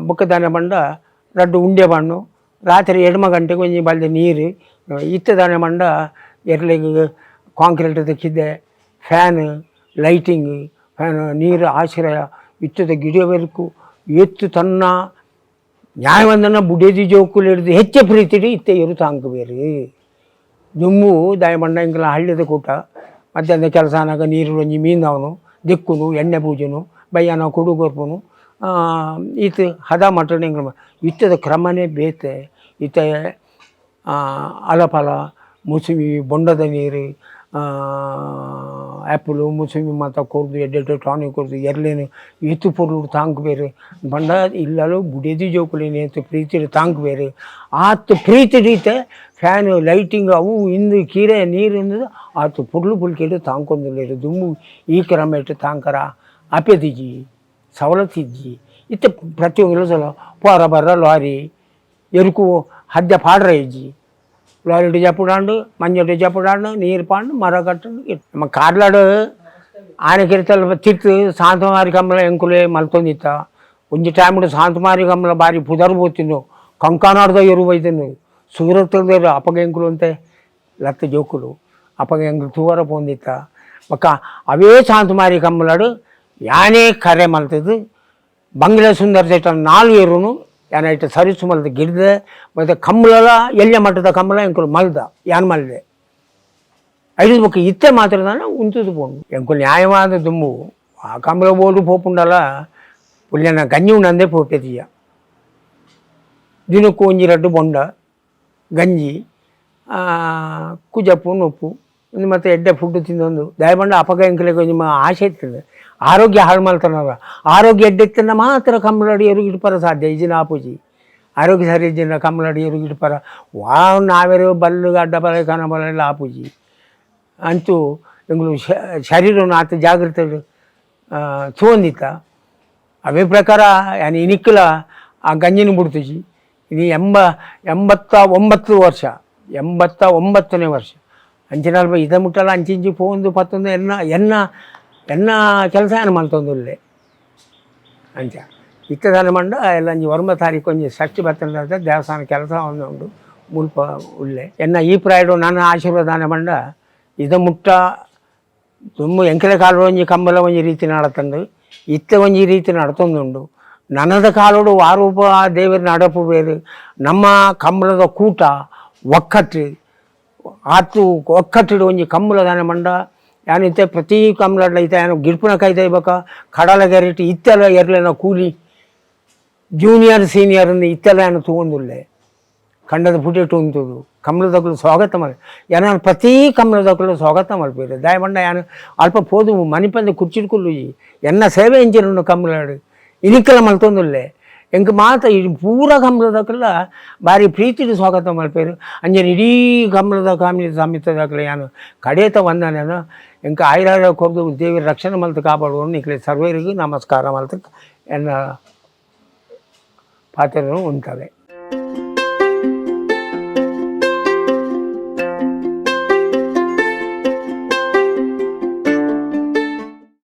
ಬೊಕ್ಕ ದಾನೆ ಪಂಡ ರಡ್ಡು ಉಂಡೆ ಬಣ್ಣು ರಾತ್ರಿ ಎಡ್ಮ ಗಂಟೆಗೆ ಒಂಜಿ ಬಲ್ದೆ ನೀರು. ಇತ್ತೆ ದಾನೆ ಪಂಡ ಎರ್ಲೆಗ್ ಕಾಂಕ್ರೀಟ್ ಕಿದೆ fan lighting fan ನೀರು ಆಶ್ರಯ. ಇತ್ತದ ಗಿಡವರೆಗೂ ಎತ್ತು ತನ್ನ ನ್ಯಾಯವಂದನ ಬುಡೇದಿ ಜೋಕುಲು ಹಿಡ್ದು ಹೆಚ್ಚ ಪ್ರೀತಿಡಿ ಇತ್ತೆ ಇರು ತಾಂಕು ಬೇರೆ ದುಮ್ಮು ದಾಯ ಎಂಕಲ ಹಳ್ಳಿದ ಕೂಟ ಮಧ್ಯಾಹ್ನ ಕೆಲಸ ಆನಾಗ ನೀರು ಒಂಜಿ ಮೀನವನು ದಿಕ್ಕುನು ಎಣ್ಣೆ ಪೂಜುನು ಬಯ್ಯಾನ ಕುಡು ಕೊರ್ಪುನು ಈತ ಹದ ಮಟನ್ ಎಂಕಲ ಇತ್ತದ ಕ್ರಮನೇ ಬೇತೆ. ಇತ್ತೆ ಅಲಫಲ ಮುಸುಮಿ ಬೊಂಡದ ನೀರು ಆ್ಯಪಲು ಮುಸುಮಿ ಮಾತ ಕೊರ್ದು ಎಡ್ಡೆ ಎಡ್ಡೆ ಟಾನಿಕ್ ಕೊರ್ದು ಎರ್ಲೇನು ಏತು ಪೊರ್ಲು ತಾಂಕ್ ಬೇರೆ ಪಂಡ ಇಲ್ಲಲು ಬುಡೇದಿ ಜೋಕುಲೇನು ಏತು ಪ್ರೀತಿಡ್ ತಾಂಕ್ ಬೇರೆ ಆತ್ ಪ್ರೀತಿಡ್ ಇತ್ತೆ ಫ್ಯಾನ್ ಲೈಟಿಂಗ್ ಅವು ಇಂದು ಕೀರೆ ನೀರು ಇಂದು ಆತ್ ಪೊರ್ಲು ಪುಲ್ಕೆಡ್ ತಾಂಕೊಂದುಲ್ಲೆರ್. ದುಂಬು ಈ ಕ್ರಮ ಇಟ್ಟು ತಾಂಕರ ಆಪೆದಿಜಿ ಸವಲತ್ತು ಇಜ್ಜಿ. ಇತ್ತೆ ಪ್ರತಿಯೊಂದು ಸಲ ಪೋರ ಬರ್ರ ಲಾರಿ ಎರುಕು ಹದ್ದೆ ಪಾಡ್ರ ಇಜ್ಜಿ. ಲಾರಿಡ್ ಜಪುಡಾಂಡು ಮಂಜೊಟ್ಟು ಜಪುಡಾಂಡು ನೀರು ಪಾಂಡು ಮರ ಕಟ್ಟು. ನಮ್ಮ ಕಾರ್ಲಾಡು ಆನೆ ಕಿರ್ತಲ್ ತಿರ್ತು ಶಾಂತಮಾರಿ ಕಂಬಳ ಎಂಕುಲೆ ಮಲ್ತೊಂದಿತ್ತ. ಒಂಜಿ ಟೈಮ್ಡ್ ಶಾಂತಮಾರಿ ಕಂಬಳ ಬಾರಿ ಪುದರ್ ಪೋತಿನ್ನು ಕಂಕನಾಡ್ದ ಎರು ಬೈದನು ಸೂರತ್ತದ ಅಪಗ ಎಂಕುಲು ಅಂತೆ ಲತ್ತ ಜೋಕುಲು ಅಪಗ ಎಂಕುಲು ತೂವರ ಪೋಂದಿತ್ತ. ಬೊಕ್ಕ ಅವೇ ಶಾಂತಮಾರಿ ಕಂಬಳಾಡು ಯಾನೇ ಕರೆ ಮಲ್ತದ್ದು ಬಂಗ್ಲೆ ಸುಂದರ ಚೇಟ ನಾಲ್ ಏರುನು ಯಾನ್ ಐಟ್ ಸರ್ವಿಸ್ ಮಲ್ತ್ ಗಿಡ್ದೆ ಮತ್ತು ಕಂಬಳಲ ಎಲ್ಯ ಮಟ್ಟದ ಕಂಬಳ ಎಂಕುಲು ಮಲ್ದ ಯಾನ್ ಮಲ್ದೆ. ಐದು ಬೊಕ್ಕ ಇತ್ತೆ ಮಾತ್ರ ದಾನ ಉಂತುದು ಪೋಂಡು ಎಂಕುಲು ನ್ಯಾಯವಾದ ದುಂಬು ಆ ಕಂಬಳ ಬೋಡು ಪೋಪುಂಡಲ ಪುಲ್ಯನ ಗಂಜಿ ಉಂಡಂದೇ ಪೋಪೆದಿಯ. ದಿನಕ್ಕು ಒಂಜಿ ರಡ್ಡು ಬೊಂಡ ಗಂಜಿ ಕುಜಪ್ಪು ನೊಪ್ಪು ಒಂದು ಮತ್ತು ಎಡ್ಡೆ ಫುಡ್ ತಿಂದೊಂದು ದಾಯ ಅಪಗ ಎಂಕಲೆಗ್ ಒಂಜಿ ಆಸೆ ಇರ್ತದೆ. ಆರೋಗ್ಯ ಹಾಳು ಮಲ್ತನವ ಆರೋಗ್ಯ ಎಡ್ಡೆ ಇತ್ತಂಡ ಮಾತ್ರ ಕಂಬಳಡಿ ಎರುಗಿಡ್ಪರ ಸಾಧ್ಯ ಇಜ್ಜಿನ ಆಪುಜಿ. ಆರೋಗ್ಯ ಸರಿ ಇಜ್ಜಿನ ಕಂಬಳಡಿ ಎರುಗಿಡ್ಪರ ವಾ ನಾವೆರು ಬಲ್ಲು ಅಡ್ಡ ಬಲ ಕನ ಬಲ ಎಲ್ಲ ಆಪುಜಿ. ಅಂತೂ ಎಂಕುಲು ಶರೀರನು ಆತ ಜಾಗ್ರತೆ ತೂವೊಂದಿತ್ತ. ಅವೇ ಪ್ರಕಾರ ಯಾನ್ ಇನಿಕ್ಲ ಆ ಗಂಜಿನ ಬುಡ್ತುಜಿ. ಇನಿ 89 ವರ್ಷ, 89ನೇ ವರ್ಷ. ಅಂಚಿನಲ್ಪ ಇದ ಮುಟ್ಟಲ ಅಂಚಿಂಚಿ ಪೋಂದು ಪತ್ತೊಂದು ಎನ್ನ ಎನ್ನ ಎನ್ನ ಕೆಲಸ ಏನು ಮಲ್ತೊಂದುಲ್ಲೆ ಅಂಚ. ಇತ್ತೆ ದಾನೆ ಪಂಡ ಎಲ್ಲ ಒಂಜಿ ಒರ್ಂಬ ತಾರೀಕು ಒಂಜಿ ಷಷ್ಠಿ ಬತ್ತಂಡ ದೇವಸ್ಥಾನ ಕೆಲಸ ಉಂಡು ಮುಲ್ಪ ಉಲ್ಲೆ. ಎನ್ನ ಈ ಪ್ರಾಯಡು ನನ್ನ ಆಶೀರ್ವಾದ ದಾನೆ ಪಂಡ ಇದ ಮುಟ್ಟ ದುಂಬು ಎಂಕಲೆ ಕಾಲಡು ಒಂಜಿ ಕಂಬಳ ಒಂಜಿ ರೀತಿ ನಡತಂಡು ಇತ್ತೆ ಒಂಜಿ ರೀತಿ ನಡತೊಂದುಂಡು. ನನದ ಕಾಲೋಡು ವಾರೂಪ ದೇವರ ನಡಪು ಬೇರೆ. ನಮ್ಮ ಕಂಬಳದ ಕೂಟ ಒಕ್ಕಟ್ಟು ಆತು ಒಕ್ಕಟ್ಟಿಡು ಒಂಜಿ ಕಂಬಳ ದಾನೆ ಮಂಡ ಯಾನ್ ಇತ್ತೆ ಪ್ರತಿ ಕಂಬಳಡ್ಲ ಇತ್ತೆ ಯಾನ್ ಗಿಡ್ಪುನ ಕೈತ ಬೊಕ ಕಡಲ ಗರಿಟ್ ಇತ್ತೆಲ ಎರ್ಲೆನ ಕೂಲಿ ಜೂನಿಯರ್ ಸೀನಿಯರ್ ಇತ್ತೆಲ ಯಾನ್ ತೂವೊಂದುಲ್ಲೆ. ಕಂಡದ ಪುಟೆಟ್ ಉಂತುದು ಕಂಬಳದಕುಲು ಸ್ವಾಗತ ಮಲ್ ಯಾನ್ ಪ್ರತಿ ಕಂಬಳದಕುಲು ಸ್ವಾಗತ ಮಲ್ಪೆರ್. ದಾಯೆ ಪಂಡ ಯಾನ್ ಅಲ್ಪ ಪೋದು ಮನಿಪಂದೆ ಕುರ್ಚಿಡ್ ಕುಲ್ಲುಜಿ. ಎನ್ನ ಸೇವೆ ಇಂಚಿನ ಕಂಬಳಡ್ ಇನಿಕಲ ಮಲ್ತೊಂದುಲ್ಲೆ. ಎಂಕ್ ಮಾತ ಈ ಪೂರ ಕಂಬಳದಕುಲ ಬಾರಿ ಪ್ರೀತಿಡ್ ಸ್ವಾಗತ ಮಲ್ಪೆರ್. ಅಂಚನೆ ಇಡೀ ಕಂಬಳದ ಕಾಮಿಡಿ ಸಮಿತಿದಕುಲು ಯಾನ್ ಕಡೇತ ವಂದನೆನ್ ಎಂಕ್ ಆಯುರಾರೋಗ್ಯ ಕೊರ್ದು ದೇವೆರ್ ರಕ್ಷಣೆ ಮಲ್ತ್ ಕಾಪಾಡುವನು. ನಿಕ್ಲೆ ಸರ್ವೆರಿಗ್ ನಮಸ್ಕಾರ ಮಲ್ತ್ ಎನ್ನ ಪಾತೆರನ್ ಉಂತವೆ.